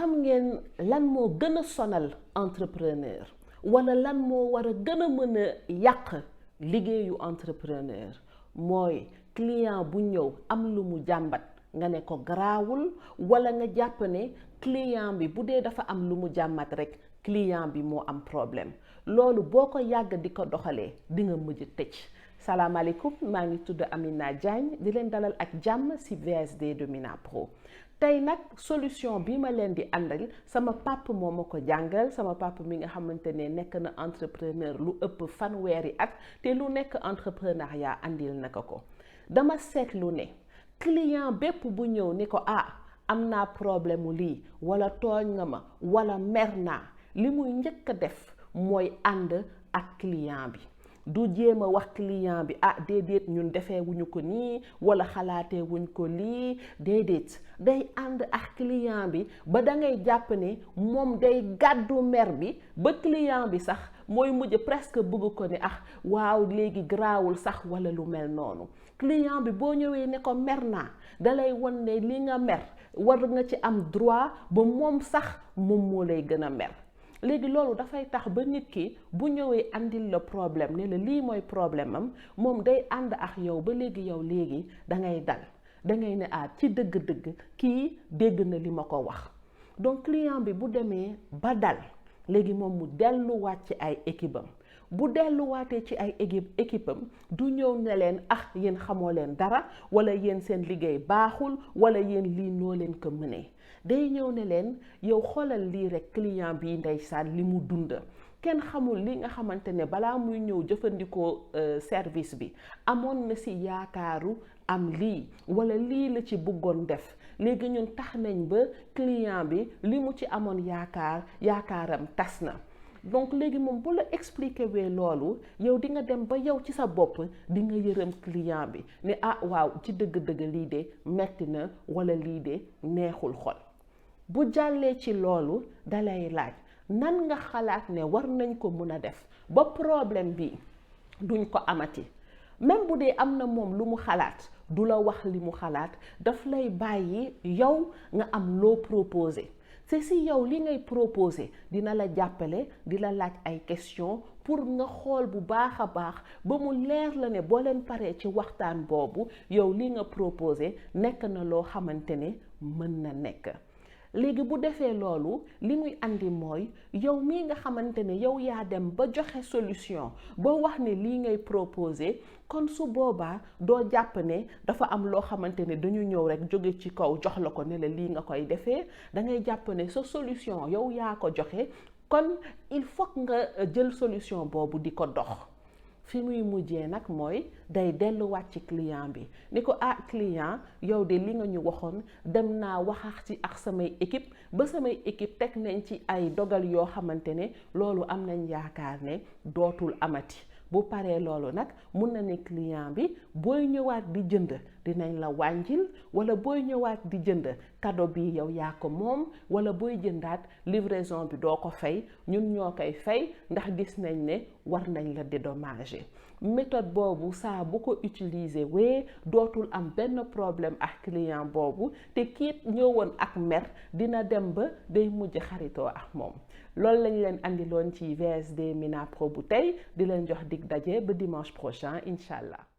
xam ngeen lan moo gën a sonal entrepreneur wala lan moo war a gën a mën a yàq liggéeyu entrepreneur mooy client bu ñëw am lu mu jàmbat nga ne ko garaawul, wala nga jàpp ne client bi bu dee dafa am lu mu jàmbat rek client bi moo am problème. loolu boo ko yàgg di ko doxalee di nga mujj tëj. salaamaaleykum, maa ngi tudd Amina Diagne di leen dalal ak jàmm ci VSD de Mina Pro. tey nag solution bi ma leen di àndal sama papa moo ma ko jàngal, sama papa mi nga xamante ne nekk na entrepreneur lu ëpp fanweeri at te lu nekk entrepreneuriat andil na ko. dama seetlu ne client bépp bu ñëw ni ko am naa problème mu lii wala tooñ nga ma wala mer naa, li muy njëkk a def mooy ànd ak client bi. du jéem a wax client bi déedéet ñun defee wuñu ko nii wala xalaatee wuñ ko lii, déedéet day ànd ak client bi ba da ngay jàpp ne moom day gàddu mer bi ba client bi sax mooy mujj presque bëgg ko ne waaw léegi garaawul sax wala lu mel noonu. client bi boo ñëwee ne ko mer naa dalay won ne li nga mer war nga ci am droit ba moom sax moom moo lay gën a mer. léegi loolu dafay tax ba nit ki bu ñëwee andil la problème ne la lii mooy problème am, moom day ànd ak yow ba léegi yow léegi dangay dal, dangay ne ci dëgg-dëgg kii dégg na li ma ko wax. donc client bi bu demee ba dal léegi moom mu delluwaat ci ay équipe am. bu delluwaatee ci ay équipe am du ñëw ne leen yéen xamoo leen dara wala yéen seen liggéey baaxul wala yéen lii noo leen ko mënee. day ñëw ne leen yow xoolal lii rek client bi ndeysaan li mu dund, kenn xamul li nga xamante ne balaa muy ñëw jëfandikoo service bi amoon na ci yaakaaru am lii wala lii la ci bëggoon def. léegi ñun tax nañ ba client bi li mu ci amoon yaakaaram tas na. donc léegi moom bu la expliqué wee loolu yow di nga dem ba yow ci sa bopp di nga yërëm client bi ne waaw ci dëgg-dëgg lii de metti na wala lii de neexul xol. bu jàllee ci loolu dalay laaj nan nga xalaat ne war nañ ko mën a def ba problème bi duñ ko amati. même bu dee am na moom lu mu xalaat du la wax li mu xalaat, daf lay bàyyi yow nga am loo proposé. c'est si yow li ngay proposé dina la jàppale, di la laaj ay question pour nga xool bu baax a baax ba mu leer la ne boo leen paree ci waxtaan boobu yow li nga proposé nekk na loo xamante ne mën na nekk. léegi bu defee loolu li muy andi mooy yow mii nga xamante ne yow yaa dem ba joxe solution ba wax ne lii ngay proposé, kon su boobaa doo jàpp ne dafa am loo xamante ne dañu ñëw rek jóge ci kaw jox la ko ne la lii nga koy defee. da ngay jàpp ne sa solution yow yaa ko joxe, kon il faut nga jël solution boobu di ko dox. fi muy mujjee nag mooy day delluwaat ci client bi ni ko client yow de li nga ñu waxoon dem naa waxax ci ak samay équipe ba samay équipe teg nañ ci ay dogal yoo xamante ne loolu am nañ yaakaar ne dootul amati. bu paree loolu nag mun na ne client bi booy ñëwaat di jënd dinañ la wàññil, wala booy ñëwaat di jënd cadeau bi yow yaa ko moom, wala booy jëndaat livraison bi doo ko fay, ñun ñoo koy fay ndax gis nañ ne war nañ la dédommager. méthode boobu saa bu ko utiliser dootul am benn problème ak client boobu, te kiit ñëwoon ak mer dina dem ba day mujj xaritoo ak moom. loolu lañ leen andiloon ci VSD Mina Pro bu tey, di leen jox dig daje ba dimanche prochain incha allah.